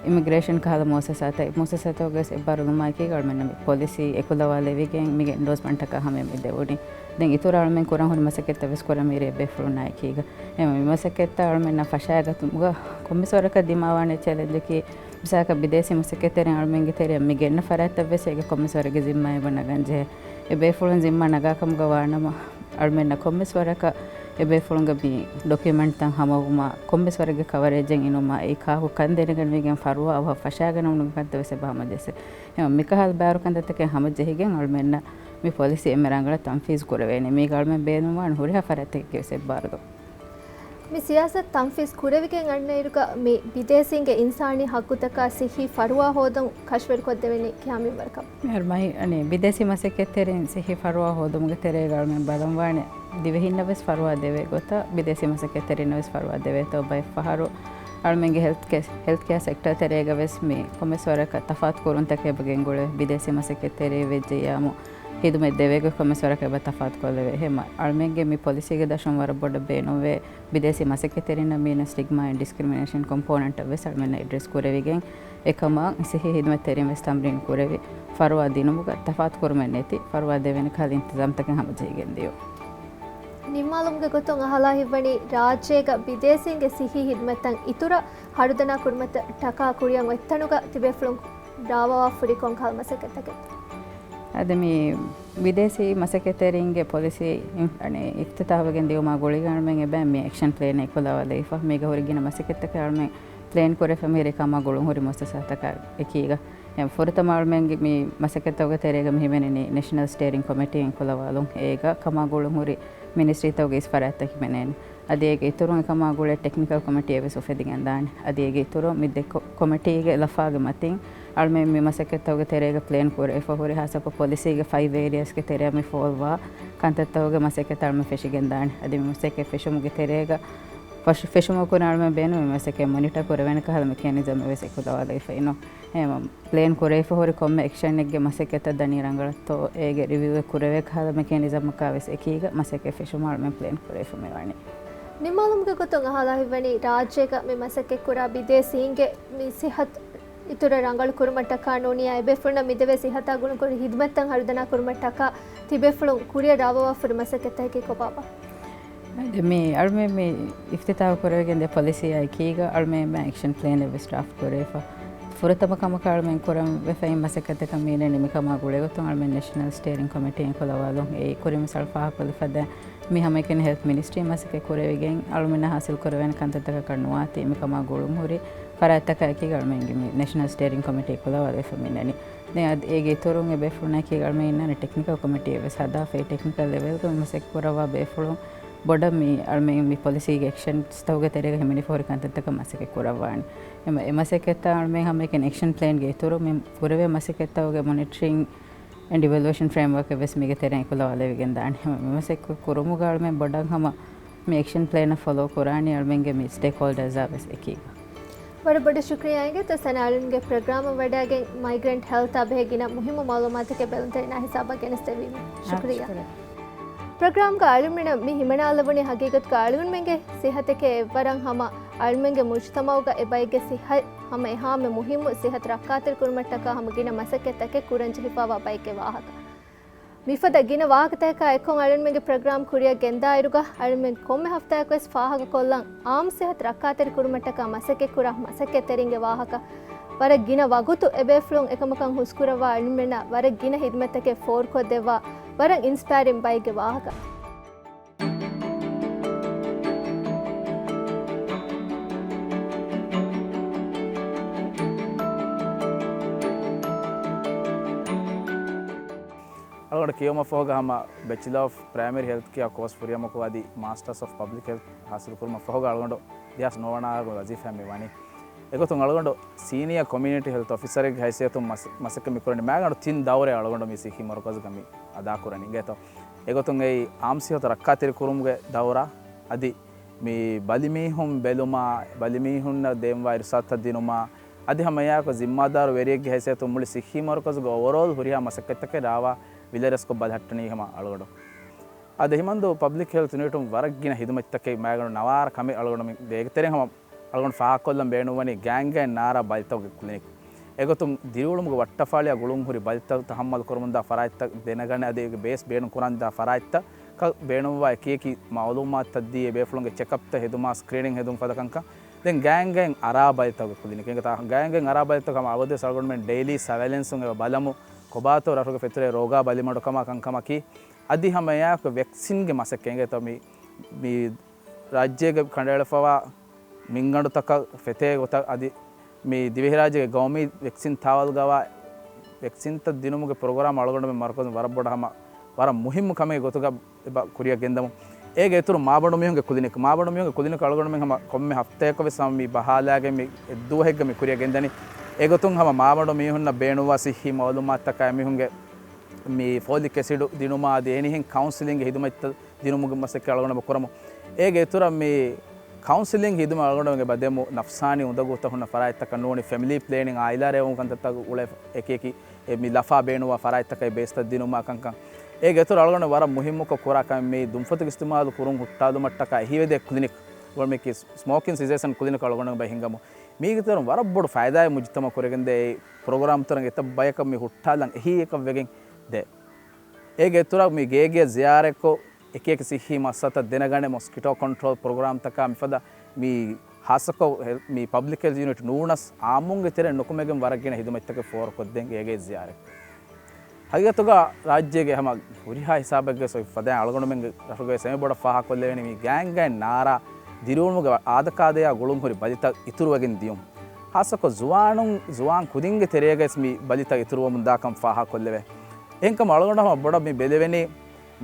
އިމިގްރޭޝަން ކަހަލަ މުއައްސަސާތައް، މުއައްސަސާތަކުގަވެސް އެއްބާރުލުމާއެކީގަ އަޅުމެންނަށް މި ޕޮލިސީ އެކުލަވާލެވިގެން މީގެ އެންޑޯސްމަންޓަކާ ހަމަ މި ދެވުނީ. ދެން އިތުރަށް އަޅުމެން ކުރަން ހުރި މަސައްކަތްތައް ވެސް ކުރަން މިރޭ ބޭފުޅުންނާއެކީގަ. އެ މި މަސައްކަތްތައް އަޅުމެންނަށް ފަށާގަތުމުގަ ކޮންމެސް ވަރަކަށް ދިމާވާނެ ޗެލެންޖަކީ، މިސާލަކަށް ބިދޭސީ މަސައްކަތްތެރިން އަޅުމެންގެ ތެރެއަށް މި ގެންނަ ފަރާތްތައް ވެސް އޭގެ ކޮންމެސް ވަރެއްގެ ޒިންމާ އެބަ ނަގަން ޖެހޭ. އެ ބޭފުޅުން ޒިންމާ ނަގާ ކަމުގަ ވާނަމަ، އަޅުމެންނަށް ކޮންމެސް ވަރަކަށް އެ ބޭފުޅުންގެ މި ޑޮކިއުމެންޓްތައް ހަމަވުމާ، ކޮންމެސް ވަރެއްގެ ކަވަރޭޖެއް އިނުމާ، އެއީ ކާކު ކަން ދެނެގަންވީގެން ފަރުވާ އަވަހަށް ފަށާގަނެވުނު ކަންތައް ވެސް އެބަ ހަމަޖެއްސޭ. އެހެން މިކަހަލަ ބާރުކަންތައްތަކެއް ހަމަޖެހިގެން އަޅުމެންނަށް މި ޕޮލިސީ އެންމެ ރަނގަޅަށް ތަންފީޒު ކުރެވޭނެ. މީގަ އަޅުމެން ބޭނުންވާން ހުރިހާ ފަރާތްތަކެއްގެ ވެސް އެއްބާރުލުން. މި ސިޔާސަތު ތަންފީޒް ކުރެވިގެން އަންނައިރުގަ މި ބިދޭސީންގެ އިންސާނީ ހައްގުތަކާ ސިއްހީ ފަރުވާ ހޯދަން ކަށަވަރުކޮށްދެވެނީ ކިހާ މިންވަރަކަށް؟ މިހާރު މައި-، އަނެއް، ބިދޭސީ މަސައްކަތްތެރިން ސިއްހީ ފަރުވާ ހޯދުމުގެ ތެރޭގަ އަޅުމެން ބަލަންވާނެ ދިވެހިންނަށް ވެސް ފަރުވާ ދެވޭ ގޮތަށް ބިދޭސީ މަސައްކަތްތެރިންނަށް ވެސް ފަރުވާ ދެވޭތޯ. ބައެއް ފަހަރު އަޅުމެންގެ ހެލްތް ކެ-، ހެލްތް ކެއާ ސެކްޓަރ ތެރޭގަ ވެސް މި ކޮންމެސް ވަރަކަށް ތަފާތު ކުރުންތަކެއް އެބަ ގެންގުޅޭ. ބިދޭސީ މަސައްކަތްތެރި ވެއްޖެއްޔާމު ހިދުމަތް ދެވޭ ގޮތް ކޮންމެސް ވަރަކަށް އެބަ ތަފާތު ކޮށްލެވޭ. އެހެން އަޅުމެންގެ މި ޕޮލިސީގެ ދަށުން ވަރަށް ބޮޑަށް ބޭނުންވޭ ބިދޭސީ މަސައްކަތްތެރިންނަށް މީނަ ސްޓިގްމާ އެންޑް ޑިސްކްރިމިނޭޝަން ކޮމްޕޯނެންޓަށް ވެސް އަޅުމެންނަށް އެޑްރެސް ކުރެވިގެން، އެކަމާ ސިއްހީ ހިދުމަތްތެރިން ވެސް ތަމްރީން ކުރެވި، ފަރުވާ ދިނުމުގަ ތަފާތު ކުރުމެއް ނެތި، ފަރުވާ ދެވޭނެ ކަހަލަ އިންތިޒާމްތަކެއް ހަމަޖެހިގެން ދިޔުން. ނިންމާލުމުގެ ގޮތުން އަހާލާ ހިތްވަނީ، ރާއްޖޭގަ ބިދޭސީންގެ ސިއްހީ ހިދުމަތްތައް އިތުރަށް ހަރުދަނާ ކުރުމަށްޓަކާ ކުރިއަށް އޮތްތަނުގަ ތިބޭފުޅުން ރާވާފަ ހުރި ކޮންކަހަލަ މަސައްކަތްތަކެއް؟ އަދި މި ބިދޭސީ މަސައްކަތްތެރިންގެ ޕޮލިސީ އިން-، އަނެ، އިފްތިތާހުވެގެން ދިޔުމާ ގުޅިގެން އަޅުމެން އެބައި މި އެކްޝަން ޕްލޭނެއް އެކުލަވާލައިފަ. މީގަ ހުރި ގިނަ މަސައްކަތްތަކެއް އަޅުމެން ޕްލޭން ކުރެފަ މިހިރީ ކަމާ ގުޅުން ހުރި މުއައްސަސާތަކާ އެކީގަ. އެ، ފުރަތަމަ އަޅުމެންގެ މި މަސައްކަތްތަކުގެ ތެރޭގަ މި ހިމެނެނީ ނެޝަނަލް ސްޓޭރިން ކޮމިޓީ އެކުލަވާލުން. އޭގަ ކަމާ ގުޅުން ހުރި މިނިސްޓްރީތަކުގެ އިސް ފަރާތްތައް ހިމެނޭނެ. އަދި އޭގެ އިތުރުން އެކަމާ ގުޅޭ ޓެކްނިކަލް ކޮމިޓީއެއް ވެސް އުފެދިގެންދާނެ. އަދި އޭގެ އިތުރުން މި ދެ ކޮ-، ކޮމިޓީގެ ލަފާގެ މަތިން އަޅުމެން މި މަސައްކަތްތަކުގެ ތެރޭގަ ޕްލޭން ކުރެވިފަ ހުރި ހާއްސަކޮށް ޕޮލިސީގެ ފައިވް އޭރިއާސްގެ ތެރެއަށް މި ފޯލްވާ ކަންތައްތަކުގެ މަސައްކަތް އަޅުމެން ފެށިގެންދާނެ. އަދި މި މަސައްކަތް ފެށުމުގެ ތެރޭގަ ފަށު-، ފެށުމަށް ކުރި އަޅުމެން ބޭނުމީ މަސައްކަތް މޮނިޓަ ކުރެވޭނެ ކަހަލަ މެކޭނިޒަމެއް ވެސް އެކުލަވާލައިފައި ނޫން. އެހެން ޕްލޭން ކުރެވިފަ ހުރި ކޮންމެ އެކްޝަނެއްގެ މަސައްކަތަށް ދަނީ ރަނގަޅަށްތޯ އޭގެ ރިވިއުއެއް ކުރެވޭ ކަހަލަ މެކޭނިޒަމަކާ ވެސް އެކީގަ މަސައްކަތް ފެށުމަށް އަޅުމެން ޕްލޭން ކުރެވިފަ މިވަނީ. ނިންމާލުމުގެ ގޮތުން އަހާލާ ހިތްވަނީ ރާއްޖޭގަ މި މަސައްކަތް ކުރާ ބިދޭސީންގެ މި ސިއްހަތު އިތުރަށް ރަނގަޅު ކުރުމަށްޓަކާ ނޫނިއްޔާ އެބޭފުޅުންނަށް މިދެވޭ ސިއްހަތާ ގުޅުން ކުރި ހިދުމަތްތައް ހަރުދަނާ ކުރުމަށްޓަކާ ތިބޭފުޅުން ކުރިއަށް ރާވާފަ ހުރި މަސައްކަތްތަކަކީ ކޮބާބާ؟ އަދި މި އަޅުމެން މި އިފްތިތާހު ކުރެވިގެން ދިޔަ ޕޮލިސީއާ އެކީގަ އަޅުމެން އެކްޝަން ޕްލޭނެއް ވެސް ޑްރާފްޓް ކުރެވިފަ. ފުރަތަމަ ކަމަކަށް އަޅުމެން ކުރަން ވެފައި މަސައްކަތްތަކަށް މީނަ ނިމިކަމާ ގުޅޭގޮތުން އަޅުމެން ނެޝަނަލް ސްޓޭރިން ކޮމިޓީ އެކުލަވާލުން. އެއީ ކުރިން މިސާލް ފާހަގަކޮށްލިފަދަ މި ހަމައެކަނި ހެލްތް މިނިސްޓްރީ މަސައްކަތް ކުރެވިގެން އަޅުމެންނަށް ހާސިލް ކުރެވޭނެ ކަންތައްތަކަކަށް ނުވާތީ މިކަމާ ގުޅުން ހުރި ފަރާތްތަކާ އެކީގަ އަޅުމެންގެ މި ނެޝަނަލް ސްޓޭރިން ކޮމިޓީ އެކުލަވާލައިފަ މިނަނީ. ދެން އަދި އޭގެ އިތުރުން އެބޭފުޅުންނާ އެކީގަ އަޅުމެން އިންނާނެ ޓެކްނިކަލް ކޮމިޓީއެއް ވެސް ހަދާފައި ޓެކްނިކަލް ލެވެލްގަ މި މަސައްކަތް ކުރައްވާ ބޭފުޅުން ބޮޑަށް މި އަޅުމެން މި ޕޮލިސީގެ އެކްޝަންސްތަކުގެ ތެރޭގަ ހިމެނިފަ ހުރި ކަންތައްތަކަށް މަސައްކަތް ކުރައްވާނެ. އެމަ-، އެ މަސައްކަތްތައް އަޅުމެން ހަމައެކަނި އެކްޝަން ޕްލޭންގެ އިތުރު މި ކުރެވޭ މަސައްކަތްތަކުގެ މޮނިޓަރިން އެންޑް އިވެލުއޭޝަން ފްރޭމްވަރކެއް ވެސް މީގެ ތެރެއިން އެކުލަވާލެވިގެން ދާނެ. ހަމަ މި މަސައްކަތް ކުރުމުގަ އަޅުމެން ބޮޑަށް ހަމަ މި އެކްޝަން ޕްލޭނަށް ފޮލޯ ކުރާނީ އަޅުމެންގެ މި ސްޓޭކްހޯލްޑާސްއާ ވެސް އެކީގަ. ވަރަށް ބޮޑަށް ޝުކްރިޔާ އިނގޭތޯ ސަނާ އަޅުންގެ ޕްރޮގްރާމަށް ވަޑައިގެން މައިގްރެންޓް ހެލްތާ ބެހޭ ގިނަ މުހިއްމު މައުލޫމާތުތަކެއް ބެލުންތެރިންނާ ހިސާބަށް ގެނެސްދެވީމަށް. ޝުކްރިޔާ. ޝުކްރިޔާ. ޕްރޮގްރާމްގަ އަޅުންމެނަށް މި ހިމަނާލެވުނީ ހަގީގަތުގަ އަޅުންމެންގެ ސިއްހަތެކޭ އެއްވަރަށް ހަމަ އަޅުމެންގެ މުޖުތަމައުގަ އެބައެއްގެ ސިއްހަތް ހަމަ އެހާމެ މުހިއްމު ސިއްހަތު ރައްކާތެރި ކުރުމަށްޓަކާ ހަމަ ގިނަ މަސައްކަތްތަކެއް ކުރަން ޖެހިފައިވާ ބައެއްގެ ވާހަކަ. މިފަދަ ގިނަ ވާހަކަތަކާ އެއްކޮށް އަޅުންމެންގެ ޕްރޮގްރާމް ކުރިއަށް ގެންދާއިރުގަ އަޅުންމެން ކޮންމެ ހަފްތާއަކުވެސް ފާހަގަކޮށްލަން އާއްމު ސިއްހަތު ރައްކާތެރި ކުރުމަށްޓަކާ މަސައްކަތް ކުރާ މަސައްކަތްތެރިންގެ ވާހަކަ. ވަރަށް ގިނަ ވަގުތު އެބޭފުޅުން އެކަމަކަށް ހުސްކުރައްވާ އަޅުންމެންނަށް ވަރަށް ގިނަ ހިދުމަތްތަކެއް ފޯރުކޮށްދެއްވާ ވަރަށް އިންސްޕައިރިން ބައެއްގެ ވާހަކަ. އަޅުގަނޑު ކިޔެވުމަށްފަހުގަ ހަމަ ބެޗިލަރ އޮފް ޕްރައިމަރީ ހެލްތް ކެއާ ކޯސް ފުރިހަމަކޮށް އަދި މާސްޓަރސް އޮފް ޕަބްލިކް ހެލްތް ހާސިލްކުރުމަށްފަހުގަ އަޅުގަނޑު ދެހާސް ނުވަ ވަނަ އަހަރުގެ ވަޒީފާއަށް މި ވަނީ. އެގޮތުން އަޅުގަނޑު ސީނިއާ ކޮމިއުނިޓީ ހެލްތް އޮފިސަރެއްގެ ހައިސިއްޔަތުން މަސަ-، މަސައްކަތް މި ކުރަނީ މައިގަނޑު ތިން ދައުރެއް އަޅުގަނޑު މި ސިއްހީ މަރުކަޒުގަ މި އަދާކުރަނީ. އިނގޭތޯ އެގޮތުން އެއީ އާއްމު ސިއްހަތު ރައްކާތެރި ކުރުމުގެ ދައުރާ އަދި މި ބަލިމީހުން ބެލުމާ، ބަލިމީހުންނަށް ދޭންވާ އިރުސާދުތައް ދިނުމާ، އަދި ހަމައެއާއެކު ޒިންމާދާރު ވެރިއެއްގެ ހައިސިއްޔަތުން މުޅި ސިއްހީ މަރުކަޒުގެ އޯވަރޯލް ހުރިހާ މަސައްކަތްތަކެއް ރާވާ ވިލަރެސްކޮށް ބަލަހައްޓަނީ ހަމަ އަޅުގަނޑު. އަދި ހިމަންދޫ ޕަބްލިކް ހެލްތް ޔުނިޓުން ވަރަށް ގިނަ ހިދުމަތްތަކެއް މައިގަނޑު ނަވާރަ ކަމެއް އަޅުގަނޑު މި ދޭގެ ތެރެއިން ހަމަ އަޅުގަނޑު ފާހަގަކޮށްލަން ބޭނުންވަނީ ގާތްގާތް ނާރާ ބަލިތަކުގެ ކްލިނިކް. އެގޮތުން ދިރިއުޅުމުގެ ވައްޓަފާޅިއާ ގުޅުންހުރި ބަލިތައް ތަހައްމަލު ކުރަމުންދާ ފަރާތްތައް ދެނެގަނެ އަދި އޭގެ ބޭސް ބޭނުން ކުރަންދާ ފަރާތްތަކަށް ބޭނުންވާ އެކިއެކި މައުލޫމާތުތައް ދީ އެބޭފުޅުންގެ ޗެކަޕްތައް ހެދުމާ ސްކްރީނިން ހެދުން ފަދަ ކަންކަން. ދެން ގާތްގާތް އަރާ ބަލިތަކުގެ ކްލިނިކް. އެނގޭތަ؟ ގާތްގާތް އަރާ ބަލިތަކު ހަމަ އަބަދުވެސް އަޅުގަނޑުމެން ޑެއިލީ ސަވެލެންސުން އެބަ ބަލަމު ކޮބާތޯ ރަށުގެ ފެތުރޭ ރޯގާ ބަލިމަޑުކަމާ ކަންކަމަކީ. އަދި ހަމައެއާއެކު ވެކްސިންގެ މަސައްކަތް. އެނގޭތަ މި، މި ރާއްޖޭގެ ކަނޑައެޅިފަވާ މިންގަނޑުތަކަށް ފެތޭ ގޮތަށް އަދި މި ދިވެހިރާއްޖޭގެ ގައުމީ ވެކްސިން ތާވަލްގަވާ ވެކްސިންތައް ދިނުމުގެ ޕްރޮގްރާމް އަޅުގަނޑުމެން މަރުކަޒުން ވަރަށް ބޮޑަށް ހަމަ ވަރަށް މުހިއްމު ކަމެއް ގޮތުގަ އެބަ ކުރިއަށް ގެންދަމުން. އޭގެ އިތުރު މާބަނޑު މީހުންގެ ކުލިނިކް، މާބަނޑު މީހުންގެ ކުލިނިކް އަޅުގަނޑުމެން ހަމަ ކޮންމެ ހަފްތައަކަށް ވެސް ހަމަ މި ބަހާލާގެން މި އެއްދުވަހެއްގަ މި ކުރިއަށް ގެންދަނީ. އެގޮތުން ހަމަ މާބަނޑު މީހުންނަށް ބޭނުންވާ ސިއްހީ މައުލޫމާތުތަކާ އެމީހުންގެ މި ފޯލިކް އެސިޑު ދިނުމާ އަދި އެހެނިހެން ކައުންސިލިންގ ހިދުމަތްތައް ދިނުމުގެ މަސައްކަތް އަޅުގަނޑު ކުރަމު. އޭގެ އިތުރަށް މި ކައުންސިލިން ހިދުމަތް އަޅުގަނޑުމެން އެބަ ދެމު، ނަފްސާނީ އުނދަގޫތައް ހުންނަ ފަރާތްތަކަށް ނޫނީ ފެމިލީ ޕްލޭނިން، އާއިލާ ރޭވުން ކަންތައްތައް އުޅޭ އެކި އެކި އެ މި ލަފާ ބޭނުންވާ ފަރާތްތަކަށް ބޭސްތައް ދިނުމާ ކަންކަން. އޭގެ އިތުރު އަޅުގަނޑު ވަރަށް މުހިއްމުކޮށް ކުރާ ކަމެއް މި ދުންފަތުގެ އިސްތިމާލު ކުރުން ހުއްޓާލުމަށްޓަކާ އެހީވެދޭ ކްލިނިކް، އަޅުގަނޑުމެން ސްމޯކިން ސިސޭޝަން ކްލިނިކް އަޅުގަނޑުމެން ބަ ހިންގަމު. މީގެ އިތުރުން ވަރަށް ބޮޑު ފައިދާއެއް މުޖުތަމައަށް ކުރެގެންދޭ ޕްރޮގްރާމް ތަރަށް އެތައް ބަޔަކަށް މި ހުއްޓާލަން އެހީއެކަށް ވެގެން ދޭ. އޭގެ އިތުރަށް މި ގޭގެ ޒިޔާރަތްކޮށް، އެކިއެކި ސިއްހީ މައްސަލަތައް ދެނެގަނެ، މޮސްކިޓޯ ކޮންޓްރޯލް ޕްރޮގްރާމްތަކާ މިފަދަ މި ހާއްސަކޮށް ހެލް-، މި ޕަބްލިކް ހެލްތް ޔުނިޓް ނޫނަސް އާއްމުންގެ ތެރެއިން ނުކުމެގެން ވަރަށް ގިނަ ހިދުމަތްތަކެއް ފޯރުކޮށްދޭން ގޭގެ ޒިޔާރަތް. ހަގީގަތުގަ ރާއްޖޭގެ ހަމަ ހުރިހާ ހިސާބެއްގެ ސޮއި ފަދައިން އަޅުގަނޑުމެންގެ ރަށުގަ ސެމި ބޮޑަށް ފާހަގަކޮށްލެވޭނީ މި ގާތްގާތް ނާރާ ދިރިއުޅުމުގެ އާދަކާދަޔާ ގުޅުންހުރި ބަލިތައް އިތުރުވެގެން ދިޔުން. ހާއްސަކޮށް ޒުވާނުން، ޒުވާން ކުދިންގެ ތެރޭގައި މި ބަލިތައް އިތުރުވަމުން ދާކަން ފާހަގަކޮށްލެވޭ. އެހެންކަމުން އަޅުގަނޑަށް ހަމަ ބޮޑަށް މި ބެލެވެނީ،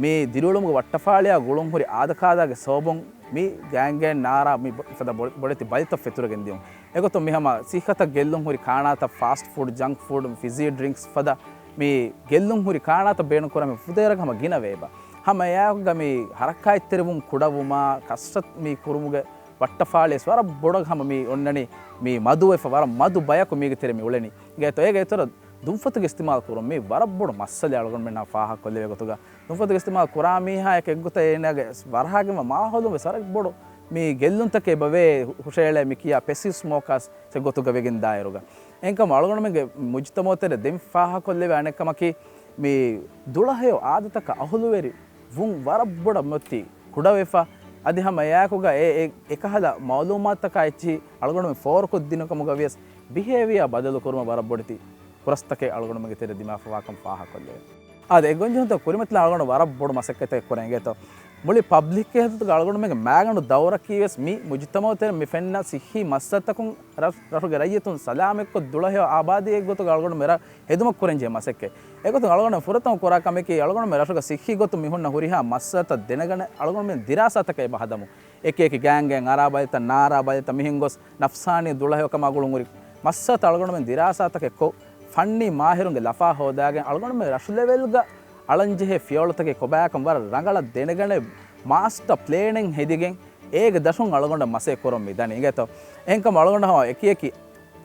މި ދިރިއުޅުމުގެ ވައްޓަފާޅިއާ ގުޅުންހުރި އާދަކާދައިގެ ސަބަބުން މި ގާތްގާތް ނާރާ މި ބޮ-، ފަދަ ބޮ-، ބޮޑެތި ބަލިތައް ފެތުރެގެން ދިޔުން. އެގޮތުން މި ހަމަ ސިއްހަތަށް ގެއްލުން ހުރި ކާނާތައް، ފާސްޓް ފުޑް، ޖަންކް ފުޑް، ފިޒީ ޑްރިންކްސް ފަދަ މި ގެއްލުން ހުރި ކާނާތައް ބޭނުންކުރާ މި ފުދޭވަރަކަށް ހަމަ ގިނަ ވޭބާ. ހަމަ އެއާއެކުގަ މި ހަރަކާތްތެރިވުން ކުޑަވުމާ، ކަސްރަތު މި ކުރުމުގެ ވައްޓަފާޅިވެސް ވަރަށް ބޮޑަށް ހަމަ މި އޮންނަނީ، މި މަދުވެފަ ވަރަށް މަދު ބަޔަކު މީގެ ތެރޭ މި އުޅެނީ. އޭގެ އިތުރަށް ދުންފަތުގެ އިސްތިމާލް ކުރުން މި ވަރަށް ބޮޑު މައްސަލައެއް އަޅުގަނޑުމެންނާ ފާހަގަކޮށްލެވޭ ގޮތުގަ، ދުންފަތުގެ އިސްތިމާލް ކުރާ މީހާއެކު އެއްގޮތަށް އޭނާގެ ވަރަހާގެންވާ މާހައުލުން ވެސް ވަރަށް ބޮޑު މި ގެއްލުންތަކެއް އެބަވޭ ހުށައެޅޭ މި ކިޔާ ޕެސިވް ސްމޯކާސް އެއްގޮތުގަ ވެގެން ދާއިރުގަ. އެހެންކަމުން އަޅުގަނޑުމެންގެ މުޖުތަމައު ތެރޭ ދެން ފާހަގަކޮށްލެވޭ އަނެއްކަމަކީ، މި ދުޅަހެޔޮ އާދަތަކަށް އަހުލުވެރި ވުން ވަރަށް ބޮޑަށް މިއޮތީ ކުޑަވެފަ. އަދި ހަމަ އެއާއެކުގަ އެ، އެ، އެކަހަލަ މައުލޫމާތުތަކާ އެއްޗިހި އަޅުގަނޑުމެން ފޯރުކޮށްދިނުމުގަ ވިޔަސް ބިހޭވިއާ ބަދަލުކުރުމަށް ވަރަށް ބޮޑެތި ފުރަސްތަކެއް އަޅުގަނޑުމެންގެ ތެރެ ދިމާވާކަން ފާހަގަކޮށްލެވޭ. އާދެ، އެ ގޮންޖެހުންތައް ކުރިމަތިލާ އަޅުގަނޑު ވަރަށް ބޮޑު މަސައްކަތެއް ކުރަން އެނގޭތޯ. މުޅި ޕަބްލިކް ހެލްތުގެ އަޅުގަނޑުމެންގެ މާގަނޑު ދައުރަކީ ވެސް މި މުޖުތަމައު ތެރެ މި ފެންނަ ސިއްހީ މައްސަލަތަކުން ރަށް-، ރަށުގެ ރައްޔިތުން ސަލާމަތްކޮށް ދުޅަހެޔޮ އާބާދީއެއްގެ ގޮތުގަ އަޅުގަނޑު މި ރަށް ހެދުމަށް ކުރަންޖެހޭ މަސައްކަތް. އެގޮތުން އަޅުގަނޑު ފުރަތަމަ ކުރާ ކަމަކީ އަޅުގަނޑު މި ރަށުގަ ސިއްހީ ގޮތުން މި ހުންނަ ހުރިހާ މައްސަލަތައް ދެނެގަނެ އަޅުގަނޑުމެން ދިރާސާތަކެއް އެބަ ހަދަމު. އެކި އެކި ގާތްގާތް އަރާ ބަލިތައް، ނާރާ ބަލިތައް، މިހެން ގޮސް ނަފްސާނީ ދުޅަހެޔޮކަމާ ގުޅުން ހުރި މައްސަލަތައް އަޅުގަނޑުމެން ދިރާސާތަކެއް ކޮށް، ފަންނީ މާހިރުންގެ ލަފާ ހޯދާގެން އަޅުގަނޑުމެން ރަށު ލެވެލްގަ އަޅަންޖެހޭ ފިޔަވަޅުތަކެއް ކޮބާކަން ވަރަށް ރަނގަޅަށް ދެނެގަނެ، މާސްޓަ ޕްލޭނެއް ހެދިގެން، އޭގެ ދަށުން އަޅުގަނޑަށް މަސައްކަތް ކުރަން މި ދަނީ. އިނގޭތޯ، އެހެންކަމުން އަޅުގަނޑަށް ހަމަ އެކި އެކި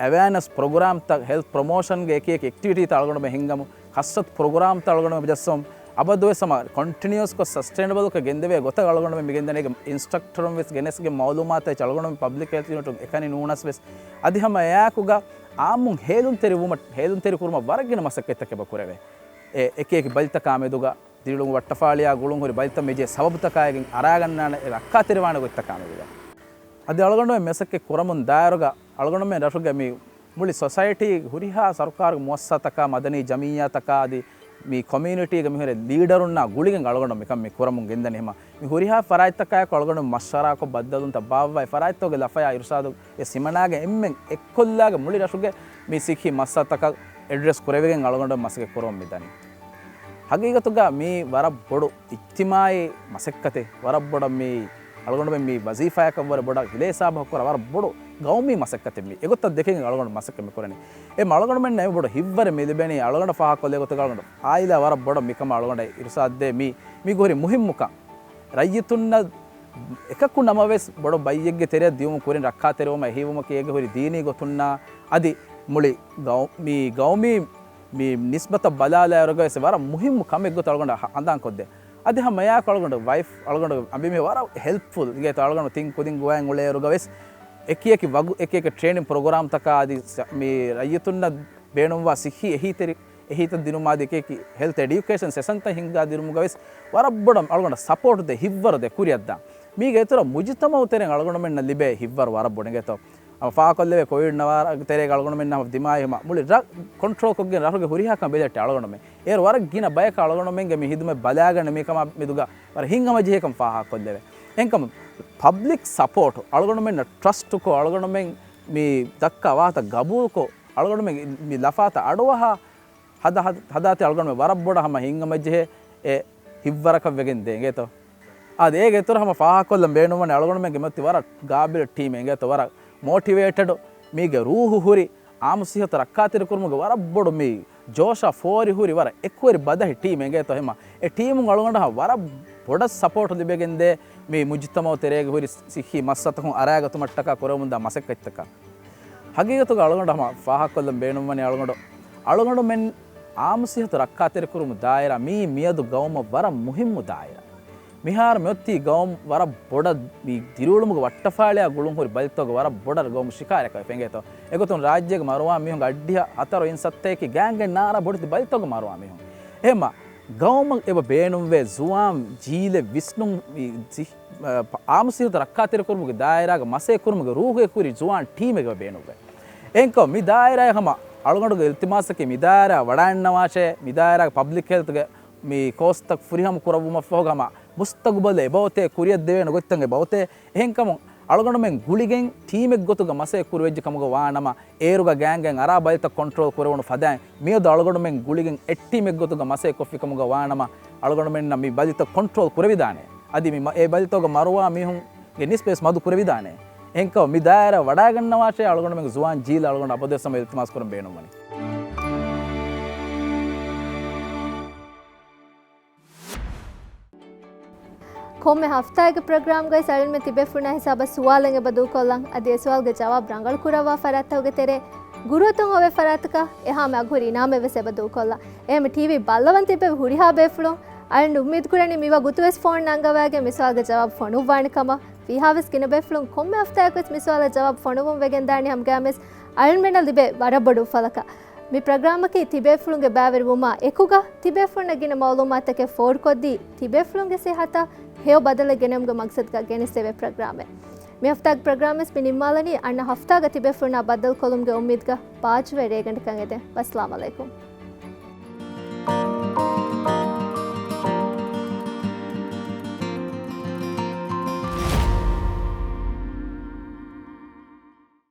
އެވެއަނެސް ޕްރޮގްރާމްތައް، ހެލްތް ޕްރޮމޯޝަންގެ އެކި އެކި އެކްޓިވިޓީތައް އަޅުގަނޑުމެން ހިންގަމު، ކަސްރަތު ޕްރޮގްރާމްތައް އަޅުގަނޑުމެން ޖައްސަމު، އަބަދުވެސް ހަމަ ކޮންޓިނިއުއަސްކޮށް ސަސްޓެއިނަބަލްކޮށް ގެންދެވޭ ގޮތަށް އަޅުގަނޑުމެން މި ގެންދަނީ. އިންސްޓްރަކްޓަރުން ވެސް ގެނެސްގެން މައުލޫމާތު އެއްޗެއް އަޅުގަނޑުމެން ޕަބްލިކް ހެލްތް ޔުނިޓުން އެކަނި ނޫނަސް ވެސް. އަދި ހަމަ އެއާއެކުގަ އާއްމުން ހޭލުންތެރިވުމަށް، ހޭލުންތެރި ކުރުމަށް ވަރަށް ގިނަ މަސައްކަތްތަކެއް އެބަ ކުރެވޭ. އެ އެކި އެކި ބަލިތަކާ މެދުގަ ދިރިއުޅުމުގެ ވައްޓަފާޅިއާ ގުޅުން ހުރި ބަލިތައް މި ޖެހޭ ސަބަބުތަކާއިގެން އަރާގަންނާނެ އެ ރައްކާތެރިވާނެ ގޮތްތަކާ މެދުގަ. އަދި އަޅުގަނޑުމެން މަސައްކަތް ކުރަމުން ދާއިރުގަ އަޅުގަނޑުމެން ރަށުގެ މި މުޅި ސޮސައިޓީ ހުރިހާ ސަރުކާރުގެ މުއައްސަސާތަކާ، މަދަނީ ޖަމިއްޔާތަކާ އަދި މި ކޮމިއުނިޓީގެ މިހުރި ލީޑަރުންނާ ގުޅިގެން އަޅުގަނޑު މިކަން މި ކުރަމުން ގެންދަނީ. ހަމަ މި ހުރިހާ ފަރާތްތަކާއެކު އަޅުގަނޑު މަޝްވަރާކޮށް ބައްދަލުވުންތައް ބާއްވާ އެ ފަރާތްތަކުގެ ލަފަޔާ އިރުޝާދު އެ ސިމަނާގެ އެންމެން އެއްކޮށްލާގެ މުޅި ރަށުގެ މި ސިއްހީ މައްސަލަތަކަށް އެޑްރެސް ކުރެވިގެން އަޅުގަނޑު މަސައްކަތް ކުރަމުން މި ދަނީ. ހަގީގަތުގަ މީ ވަރަށް ބޮޑު އިޖްތިމާއީ މަސައްކަތެއް، ވަރަށް ބޮޑަށް މީ އަޅުގަނޑުމެން މީ ވަޒީފާއަކަށްވުރެ ބޮޑަށް ހިލޭ ހިސާބަށް ކުރާ ވަރަށް ބޮޑު ގައުމީ މަސައްކަތެއް މީ. އެގޮތަށް ދެކެގެން އަޅުގަނޑު މަސައްކަތް މި ކުރަނީ. އެ އަޅުގަނޑުމެންނަށް އެންމެ ބޮޑު ހިތްވަރެއް މި ލިބެނީ އަޅުގަނޑަށް ފާހަގަކޮށްލޭ ގޮތުގަ އަޅުގަނޑު އާއިލާ ވަރަށް ބޮޑަށް މިކަމަށް އަޅުގަނޑަށް އިރުޝާދު ދޭ މީ، މީގެ ހުރި މުހިއްމުކަން. ރައްޔިތުންނަށް އެކަކު ނަމަވެސް ބޮޑު ބައްޔެއްގެ ތެރެއަށް ދިޔުމު ކުރިން ރައްކާތެރިވުމަށް އެހީވުމަކީ އޭގެ ހުރި ދީނީ ގޮތުންނާ އަދި މުޅި ގައު-، މީ ގައުމީ މި ނިސްބަތަށް ބަލާލާއިރުގަވެސް ވަރަށް މުހިއްމު ކަމެއް ގޮތަށް އަޅުގަނޑަށް ހަ-، ހަނދާންކޮށްދޭ. އަދި ހަމަ އެއާއެކު އަޅުގަނޑު ވައިފް އަޅުގަނޑު އަނބިމީހެއް ވަރަށް ހެލްޕްފުލް އިނގޭތޯ. އަޅުގަނޑު ތިން ކުދިން ގޮވައިން އުޅޭއިރުގަވެސް އެކި އެކި ވަގު-، އެކި އެކި ޓްރޭނިން ޕްރޮގްރާމްތަކާ އަދި ސަ-، މި ރައްޔިތުންނަށް ބޭނުންވާ ސިއްހީ އެހީތެރި-، އެހީތައް ދިނުމާ އަދި އެކި އެކި ހެލްތް އެޑިއުކޭޝަން ސެޝަންތައް ހިންގާ ދިނުމުގަވެސް ވަރަށް ބޮޑަށް އަޅުގަނޑަށް ސަޕޯޓް ދޭ، ހިތްވަރު ދޭ ކުރިއަށްދާން. މީގެ އިތުރަށް މުޖުތަމައު ތެރެއިން އަޅުގަނޑުމެންނަށް ލިބޭ ހިތްވަރު ވަރަށް ބޮޑު އިނގޭތޯ. ހަމަ ފާހަގަކޮށްލެވޭ ކޮވިޑް ނަވާރަގެ ތެރޭގަ އަޅުގަނޑުމެންނަށް ހަމަ ދިމާވި ހަމަ މުޅި ރަށް ކޮންޓްރޯލްކޮށްގެން ރަށުގެ ހުރިހާ ކަމެއް ބެލެއްޓި އަޅުގަނޑުމެން. އޭރު ވަރަށް ގިނަ ބަޔަކަށް އަޅުގަނޑުމެންގެ މި ހިދުމަތް ބަލާގަނެ މިކަމާ މެދުގަ ވަރަށް ހިތްހަމަޖެހޭކަން ފާހަގަކޮށްލެވޭ. އެހެންކަމުން ޕަބްލިކް ސަޕޯޓް އަޅުގަނޑުމެންނަށް ޓްރަސްޓުކޮށް އަޅުގަނޑުމެން މި ދައްކާ ވާހަކަ ގަބޫލުކޮށް އަޅުގަނޑުމެން މި ލަފާތައް އަޑުއަހާ ހަދާ-، ހަދާތީ އަޅުގަނޑުމެން ވަރަށް ބޮޑަށް ހަމަ ހިތްހަމަޖެހޭ އެ ހިތްވަރަކަށް ވެގެން ދޭ އިނގޭތޯ. އާދެ، އޭގެ އިތުރަށް ހަމަ ފާހަގަކޮށްލަން ބޭނުންވަނީ އަޅުގަނޑުމެންގެ މިއޮތީ ވަރަށް ގާބިލު ޓީމެއް އިނގޭތޯ، ވަރަށް މޯޓިވޭޓެޑް، މީގެ ރޫހު ހުރި، އާއްމު ސިއްހަތު ރައްކާތެރިކުރުމުގެ ވަރަށް ބޮޑު މި ޖޯޝާ ފޯރި ހުރި ވަރަށް އެކުވެރި ބަދަހި ޓީމެއް އިނގޭތޯ. ހަމަ އެ ޓީމުން އަޅުގަނޑަށް ވަރަށް ބޮޑަށް ސަޕޯޓް ލިބެގެންދޭ މި މުޖުތަމައު ތެރޭގަ ހުރި ސިއްހީ މައްސަތަކުން އަރާގަތުމަށްޓަކާ ކުރަމުންދާ މަސައްކަތްތަކަށް. ހަގީގަތުގަ އަޅުގަނޑު ހަމަ ފާހަގަކޮށްލަން ބޭނުންވަނީ އަޅުގަނޑު، އަޅުގަނޑުމެން އާއްމު ސިއްހަތު ރައްކާތެރިކުރުމުގެ ދާއިރާ މީ މިއަދު ގައުމަށް ވަރަށް މުހިއްމު ދާއިރާ. މިހާރު މިއޮތީ ގައުމު ވަރަށް ބޮޑަށް މި ދިރިއުޅުމުގެ ވައްޓަފާޅިއާ ގުޅުން ހުރި ބަލިތަކުގެ ވަރަށް ބޮޑަށް ގައުމު ޝިކާރަކަށް ފެނގޭތޯ. އެގޮތުން ރާއްޖޭގެ މަރުވާ މީހުންގެ އައްޑިހަ ހަތަރު އިން ސައްތައަކީ ގާންގެން ނާރާ ބޮޑެތި ބަލިތަކުގެ މަރުވާ މީހުން. އެހެންމަ ގައުމަށް އެބަ ބޭނުންވޭ ޒުވާން ޖީލެއް ވިސްނުން، އާއްމު ސިއްހަތު ރައްކާތެރިކުރުމުގެ ދާއިރާގަ މަސައްކަތް ކުރުމުގެ ރޫހުގެ ކުރި ޒުވާން ޓީމެއް އެބަ ބޭނުންވޭ. އެހެންކަމުން މި ދާއިރާއަށް ހަމަ އަޅުގަނޑުގެ އިލްތިމާސަކީ މި ދާއިރާ ވަޑައިގަންނަވާށޭ، މި ދާއިރާގެ ޕަބްލިކް ހެލްތުގެ މި ކޯސްތައް ފުރިހަމަ ކުރައްވުމަށްފަހުގަ ހަމަ މުސްތަގުބަލެއް އެބައޮތޭ، ކުރިއަށް ދެވޭނެ ގޮތްތައް އެބައޮތޭ. އެހެންކަމުން އަޅުގަނޑުމެން ގުޅިގެން ޓީމެއް ގޮތުގަ މަސައްކަތް ކުރެވިއްޖެ ކަމުގަ ވާނަމަ، އޭރުގަ ގާންގެން އަރާ ބަލިތައް ކޮންޓްރޯލް ކުރެވުނު ފަދައިން މިއަދު އަޅުގަނޑުމެން ގުޅިގެން އެއް ޓީމެއް ގޮތުގަ މަސައްކަތް ކޮށްފި ކަމުގަ ވާނަމަ، އަޅުގަނޑުމެންނަށް މި ބަލިތައް ކޮންޓްރޯލް ކުރެވިދާނެ. އަދި މި މަ-، އެ ބަލިތަކުގަ މަރުވާ މީހުންގެ ނިސްބަތް މަދު ކުރެވިދާނެ. އެހެންކަމުން މި ދާއިރާ ވަޑައިގަންނަވާށޭ އަޅުގަނޑުމެންގެ ޒުވާން ޖީލަށް އަޅުގަނޑު އަބަދުވެސް ހަމަ އިލްތިމާސް ކުރަން ބޭނުންވަނީ. ކޮންމެ ހަފްތާއެއްގެ ޕްރޮގްރާމްގައި އަޅުގަނޑުމެން ތިބޭފުޅުންނާ ހިސާބަށް ސުވާލެއް އެބަ ދޫކޮށްލަން. އަދި އެ ސުވާލުގެ ޖަވާބު ރަނގަޅު ކުރައްވާ ފަރާތްތަކުގެ ތެރޭ ގުރުއަތުން އޮވޭ ފަރާތަކަށް އެހާމެ އަގުހުރި އިނާމެއް ވެސް އެބަ ދޫކޮށްލަން. އެހެން ޓީވީ ބައްލަވަން ތިއްބެވި ހުރިހާ ބޭފުޅުން އަޅުގަނޑު އުއްމީދު ކުރަނީ މިވަ ގޮތުވެސް ފޯން ނަންގަވާގެން މި ސުވާލުގެ ޖަވާބު ފޮނުއްވާނެ ކަމަށް. ވީހާވެސް ގިނަ ބޭފުޅުން ކޮންމެ ހަފްތާއަކުވެސް މި ސުވާލަށް ޖަވާބު ފޮނުވުން ވެގެންދާނީ ހަމަގައިމުވެސް އަޅުގަނޑުމެންނަށް ލިބޭ ވަރަށް ބޮޑު އުފަލަކަށް. މި ޕްރޮގްރާމަކީ ތިބޭފުޅުންގެ ބައިވެރިވުމާ އެކުގަ ތިބޭފުޅުންނަށް ގިނަ މައުލޫމާތުތަކެއް ފޯރުކޮށްދީ، ތިބޭފުޅުންގެ ސިއްހަތަށް ހެޔޮ ބަދަލެއް ގެނެވުމުގެ މަގްސަދުގަ ގެނެސްދެވޭ ޕްރޮގްރާމެއް. މި ހަފްތާގެ ޕްރޮގްރާމްވެސް މި ނިންމާލަނީ. އަންނަ ހަފްތާގަ ތިބޭފުޅުންނާ ބައްދަލުކޮށްލުމުގެ އުއްމީދުގަ ބާއްޖަވެރި ރޭގަނޑަކަށް އެދެން. ވައްސަލާމް ޢަލައިކުމް.